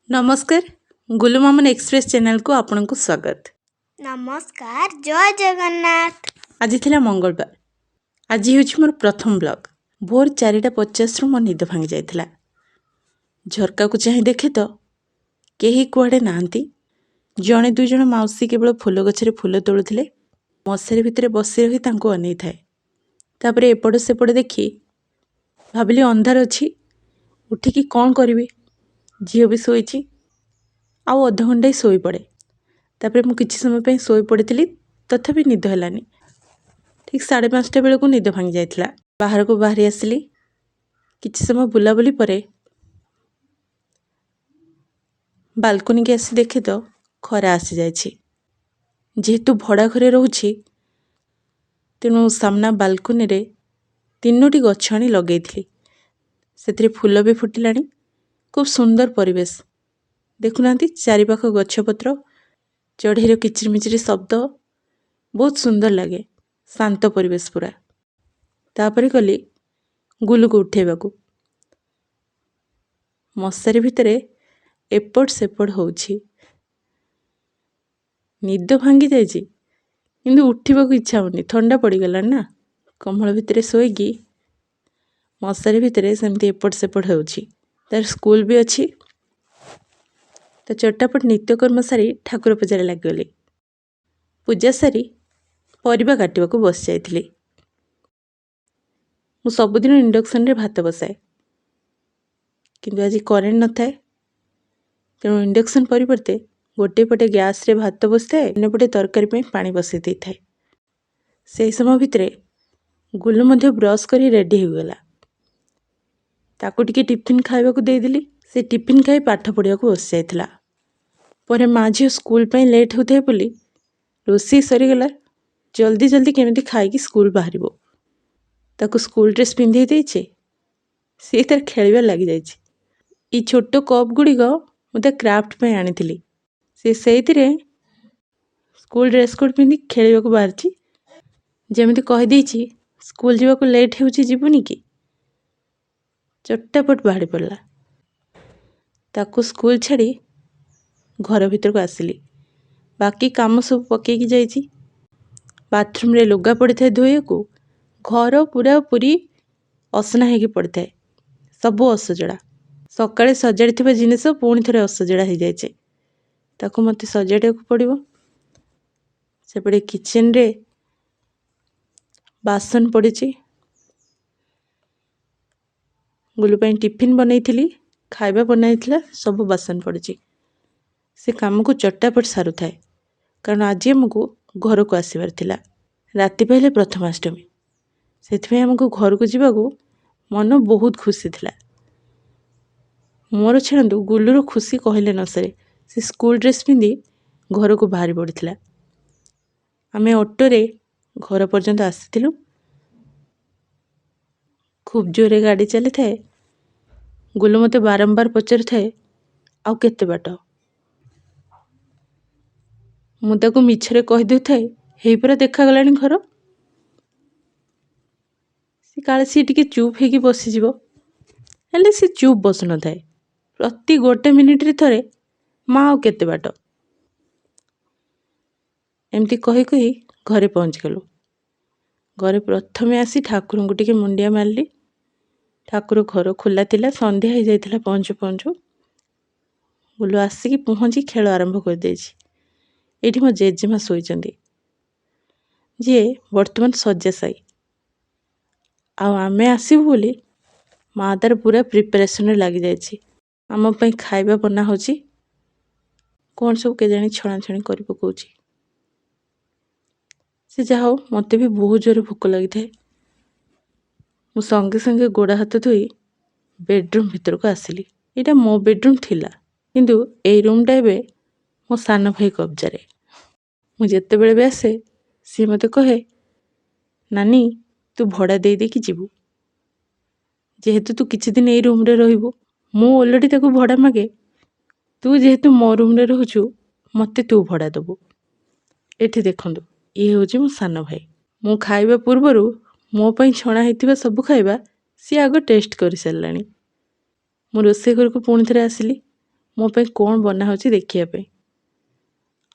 ନମସ୍କାର, ଗୁଲୁ ମାମୁନ ଏକ୍ସପ୍ରେସ୍ ଚ୍ୟାନେଲକୁ ଆପଣଙ୍କୁ ସ୍ୱାଗତ। ନମସ୍କାର, ଜୟ ଜଗନ୍ନାଥ। ଆଜି ଥିଲା ମଙ୍ଗଳବାର। ଆଜି ହେଉଛି ମୋର ପ୍ରଥମ ବ୍ଲଗ୍। ଭୋର 4:50ରୁ ମୋ ନିଦ ଭାଙ୍ଗି ଯାଇଥିଲା। ଝରକାକୁ ଚାହିଁ ଦେଖେ ତ କେହି କୁଆଡ଼େ ନାହାନ୍ତି। ଜଣେ ଦୁଇ ଜଣ ମାଉସୀ କେବଳ ଫୁଲ ଗଛରେ ଫୁଲ ତୋଳୁଥିଲେ। ମଶାରୀ ଭିତରେ ବସି ରହି ତାଙ୍କୁ ଅନେଇଥାଏ। ତାପରେ ଏପଟ ସେପଟ ଦେଖି ଭାବିଲି ଅନ୍ଧାର ଅଛି, ଉଠିକି କ'ଣ କରିବି? ଝିଅ ବି ଶୋଇଛି, ଆଉ ଅଧଘଣ୍ଟାଏ ଶୋଇପଡ଼େ। ତାପରେ ମୁଁ କିଛି ସମୟ ପାଇଁ ଶୋଇପଡ଼ିଥିଲି, ତଥାପି ନିଦ ହେଲାନି। ଠିକ୍ 5:30 ବେଳକୁ ନିଦ ଭାଙ୍ଗି ଯାଇଥିଲା। ବାହାରକୁ ବାହାରି ଆସିଲି। କିଛି ସମୟ ବୁଲାବୁଲି ପରେ ବାଲକୋନିକି ଆସି ଦେଖେ ତ ଖରା ଆସିଯାଇଛି। ଯେହେତୁ ଭଡ଼ା ଘରେ ରହୁଛି, ତେଣୁ ସାମ୍ନା ବାଲକୋନିରେ 3ଟି ଗଛ ଆଣି ଲଗେଇଥିଲି। ସେଥିରେ ଫୁଲ ବି ଫୁଟିଲାଣି। ଖୁବ୍ ସୁନ୍ଦର ପରିବେଶ। ଦେଖୁନାହାନ୍ତି, ଚାରିପାଖ ଗଛପତ୍ର, ଚଢ଼େଇର କିଚିରିମିଚିରି ଶବ୍ଦ ବହୁତ ସୁନ୍ଦର ଲାଗେ। ଶାନ୍ତ ପରିବେଶ ପୁରା। ତାପରେ ଗଲି ଗୁଲୁକୁ ଉଠେଇବାକୁ। ମଶାରୀ ଭିତରେ ଏପଟ ସେପଟ ହେଉଛି। ନିଦ ଭାଙ୍ଗି ଯାଇଛି, କିନ୍ତୁ ଉଠିବାକୁ ଇଚ୍ଛା ହେଉନି। ଥଣ୍ଡା ପଡ଼ିଗଲାଣି ନା। କମ୍ବଳ ଭିତରେ ଶୋଇକି ମଶାରୀ ଭିତରେ ସେମିତି ଏପଟ ସେପଟ ହେଉଛି। ତାର ସ୍କୁଲ ବି ଅଛି। ତ ଚଟାପଟ ନିତ୍ୟକର୍ମ ସାରି ଠାକୁର ପୂଜାରେ ଲାଗିଗଲି। ପୂଜା ସାରି ପରିବା କାଟିବାକୁ ବସିଯାଇଥିଲି। ମୁଁ ସବୁଦିନ ଇଣ୍ଡକ୍ସନରେ ଭାତ ବସାଏ, କିନ୍ତୁ ଆଜି କରେଣ୍ଟ ନଥାଏ। ତେଣୁ ଇଣ୍ଡକ୍ସନ୍ ପରିବର୍ତ୍ତେ ଗୋଟିଏ ପଟେ ଗ୍ୟାସ୍ରେ ଭାତ ବସିଥାଏ, ଅନ୍ୟପଟେ ତରକାରୀ ପାଇଁ ପାଣି ବସାଇ ଦେଇଥାଏ। ସେହି ସମୟ ଭିତରେ ଗୁଲୁ ମଧ୍ୟ ବ୍ରସ୍ କରି ରେଡ଼ି ହୋଇଗଲା। ତାକୁ ଟିକେ ଟିଫିନ୍ ଖାଇବାକୁ ଦେଇଦେଲି। ସେ ଟିଫିନ୍ ଖାଇ ପାଠ ପଢ଼ିବାକୁ ବସିଯାଇଥିଲା। ପରେ ମା ଝିଅ ସ୍କୁଲ ପାଇଁ ଲେଟ୍ ହେଉଥାଏ ବୋଲି ରୋଷେଇ ସରିଗଲା। ଜଲ୍ଦି ଜଲ୍ଦି କେମିତି ଖାଇକି ସ୍କୁଲ ବାହାରିବ। ତାକୁ ସ୍କୁଲ ଡ୍ରେସ୍ ପିନ୍ଧେଇ ଦେଇଛି, ସିଏ ତାର ଖେଳିବା ଲାଗିଯାଇଛି। ଏଇ ଛୋଟ କପ୍ ଗୁଡ଼ିକ ମୁଁ ତା କ୍ରାଫ୍ଟ ପାଇଁ ଆଣିଥିଲି। ସେ ସେଇଥିରେ ସ୍କୁଲ ଡ୍ରେସ୍ କୋଡ଼୍ ପିନ୍ଧି ଖେଳିବାକୁ ବାହାରିଛି। ଯେମିତି କହିଦେଇଛି, ସ୍କୁଲ ଯିବାକୁ ଲେଟ୍ ହେଉଛି, ଯିବୁନି କି? ଚଟାପଟ ବାହାରି ପଡ଼ିଲା। ତାକୁ ସ୍କୁଲ ଛାଡ଼ି ଘର ଭିତରକୁ ଆସିଲି। ବାକି କାମ ସବୁ ପକେଇକି ଯାଇଛି। ବାଥରୁମ୍ରେ ଲୁଗା ପଡ଼ିଥାଏ ଧୋଇବାକୁ। ଘର ପୁରାପୁରି ଅସନା ହେଇକି ପଡ଼ିଥାଏ, ସବୁ ଅସଜଡ଼ା। ସକାଳେ ସଜାଡ଼ିଥିବା ଜିନିଷ ପୁଣି ଥରେ ଅସଜଡ଼ା ହେଇଯାଇଛି, ତାକୁ ମୋତେ ସଜାଡ଼ିବାକୁ ପଡ଼ିବ। ସେପଟେ କିଚେନରେ ବାସନ ପଡ଼ିଛି। ଗୁଲୁ ପାଇଁ ଟିଫିନ୍ ବନେଇଥିଲି, ଖାଇବା ବନାଇଥିଲା, ସବୁ ବାସନ ପଡ଼ିଛି। ସେ କାମକୁ ଚଟାପଟ ସାରୁଥାଏ, କାରଣ ଆଜି ଆମକୁ ଘରକୁ ଆସିବାର ଥିଲା। ରାତି ପାହିଲେ ପ୍ରଥମାଷ୍ଟମୀ, ସେଥିପାଇଁ ଆମକୁ ଘରକୁ ଯିବାକୁ ମନ ବହୁତ ଖୁସି ଥିଲା। ମୋର ଛାଡ଼ନ୍ତୁ, ଗୁଲୁର ଖୁସି କହିଲେ ନ ସରେ। ସେ ସ୍କୁଲ ଡ୍ରେସ୍ ପିନ୍ଧି ଘରକୁ ବାହାରି ପଡ଼ିଥିଲା। ଆମେ ଅଟୋରେ ଘର ପର୍ଯ୍ୟନ୍ତ ଆସିଥିଲୁ। ଖୁବ୍ ଜୋରରେ ଗାଡ଼ି ଚାଲିଥାଏ। ଗୁଲୁ ମୋତେ ବାରମ୍ବାର ପଚାରୁଥାଏ, ଆଉ କେତେ ବାଟ? ମୁଁ ତାକୁ ମିଛରେ କହିଦେଉଥାଏ, ହେଇ ପରା ଦେଖାଗଲାଣି ଘର। ସେ କାଳେ ସିଏ ଟିକେ ଚୁପ୍ ହେଇକି ବସିଯିବ। ହେଲେ ସେ ଚୁପ୍ ବସୁନଥାଏ। ପ୍ରତି ଗୋଟେ ମିନିଟ୍ରେ ଥରେ, ମା ଆଉ କେତେ ବାଟ? ଏମିତି କହି କହି ଘରେ ପହଞ୍ଚିଗଲୁ। ଘରେ ପ୍ରଥମେ ଆସି ଠାକୁରଙ୍କୁ ଟିକେ ମୁଣ୍ଡିଆ ମାରିଲି। ଠାକୁର ଘର ଖୋଲା ଥିଲା। ସନ୍ଧ୍ୟା ହେଇଯାଇଥିଲା ପହଞ୍ଚୁ ପହଞ୍ଚୁ। ଗୁଲୁ ଆସିକି ପହଞ୍ଚି ଖେଳ ଆରମ୍ଭ କରିଦେଇଛି। ଏଇଠି ମୋ ଜେଜେମା ଶୋଇଛନ୍ତି, ଯିଏ ବର୍ତ୍ତମାନ ଶଯ୍ୟାଶାୟୀ। ଆଉ ଆମେ ଆସିବୁ ବୋଲି ମା ତାର ପୁରା ପ୍ରିପାରେସନରେ ଲାଗିଯାଇଛି। ଆମ ପାଇଁ ଖାଇବା ବନା ହେଉଛି। କ'ଣ ସବୁ କେଜାଣି ଛଣାଛଣି କରି ପକାଉଛି ସେ। ଯାହା ହଉ, ମୋତେ ବି ବହୁତ ଜୋରେ ଭୋକ ଲାଗିଥାଏ। ମୁଁ ସଙ୍ଗେ ସଙ୍ଗେ ଗୋଡ଼ ହାତ ଧୋଇ ବେଡ଼ରୁମ୍ ଭିତରକୁ ଆସିଲି। ଏଇଟା ମୋ ବେଡ଼ରୁମ୍ ଥିଲା, କିନ୍ତୁ ଏଇ ରୁମ୍ଟା ଏବେ ମୋ ସାନ ଭାଇ କବ୍ଜାରେ। ମୁଁ ଯେତେବେଳେ ବି ଆସେ, ସିଏ ମୋତେ କହେ, ନାନୀ, ତୁ ଭଡ଼ା ଦେଇ ଦେଇକି ଯିବୁ, ଯେହେତୁ ତୁ କିଛି ଦିନ ଏଇ ରୁମ୍ରେ ରହିବୁ। ମୁଁ ଓଲଟି ତାକୁ ଭଡ଼ା ମାଗେ, ତୁ ଯେହେତୁ ମୋ ରୁମ୍ରେ ରହୁଛୁ, ମୋତେ ତୁ ଭଡ଼ା ଦେବୁ। ଏଠି ଦେଖନ୍ତୁ, ଇଏ ହେଉଛି ମୋ ସାନ ଭାଇ। ମୁଁ ଖାଇବା ପୂର୍ବରୁ ମୋ ପାଇଁ ଛଣା ହେଇଥିବା ସବୁ ଖାଇବା ସିଏ ଆଗ ଟେଷ୍ଟ କରିସାରିଲାଣି। ମୁଁ ରୋଷେଇ ଘରକୁ ପୁଣି ଥରେ ଆସିଲି। ମୋ ପାଇଁ କ'ଣ ବନା ହେଉଛି ଦେଖିବା ପାଇଁ।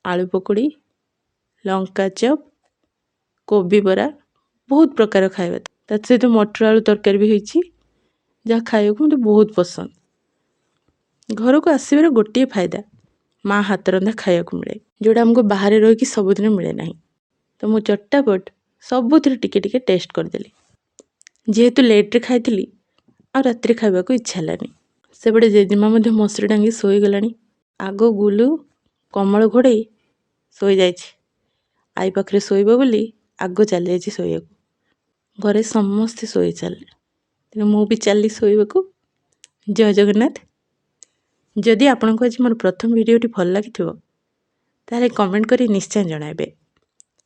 ଆଳୁ ପକୋଡ଼ି, ଲଙ୍କା ଚପ୍, କୋବି ବରା, ବହୁତ ପ୍ରକାର ଖାଇବା। ତା ସହିତ ମଟର ଆଳୁ ତରକାରୀ ବି ହେଇଛି, ଯାହା ଖାଇବାକୁ ମୋତେ ବହୁତ ପସନ୍ଦ। ଘରକୁ ଆସିବାର ଗୋଟିଏ ଫାଇଦା, ମା ହାତ ରନ୍ଧା ଖାଇବାକୁ ମିଳେ, ଯେଉଁଟା ଆମକୁ ବାହାରେ ରହିକି ସବୁଦିନ ମିଳେ ନାହିଁ। ତ ମୁଁ ଚଟାପଟ ସବୁଥିରୁ ଟିକେ ଟିକେ ଟେଷ୍ଟ କରିଦେଲି। ଯେହେତୁ ଲେଟ୍ରେ ଖାଇଥିଲି, ଆଉ ରାତିରେ ଖାଇବାକୁ ଇଚ୍ଛା ହେଲାନି। ସେପଟେ ଜେଜେମା ମଧ୍ୟ ମସୁରୀ ଟାଙ୍ଗି ଶୋଇଗଲାଣି। ଆଗ ଗୁଲୁ କମଳ ଘୋଡ଼େଇ ଶୋଇଯାଇଛି। ଆଈ ପାଖରେ ଶୋଇବ ବୋଲି ଆଗ ଚାଲିଯାଇଛି ଶୋଇବାକୁ। ଘରେ ସମସ୍ତେ ଶୋଇ ଚାଲିଲେ, ତେଣୁ ମୁଁ ବି ଚାଲିଲି ଶୋଇବାକୁ। ଜୟ ଜଗନ୍ନାଥ। ଯଦି ଆପଣଙ୍କୁ ଆଜି ମୋର ପ୍ରଥମ ଭିଡ଼ିଓଟି ଭଲ ଲାଗିଥିବ, ତାହେଲେ କମେଣ୍ଟ କରି ନିଶ୍ଚୟ ଜଣାଇବେ।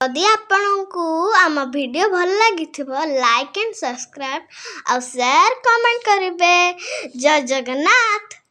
ଯଦି ଆପଣଙ୍କୁ ଆମ ଭିଡ଼ିଓ ଭଲ ଲାଗିଥିବ, ଲାଇକ୍ ଆଣ୍ଡ ସବସ୍କ୍ରାଇବ୍ ଆଉ ସେୟାର, କମେଣ୍ଟ କରିବେ। ଜୟ ଜଗନ୍ନାଥ।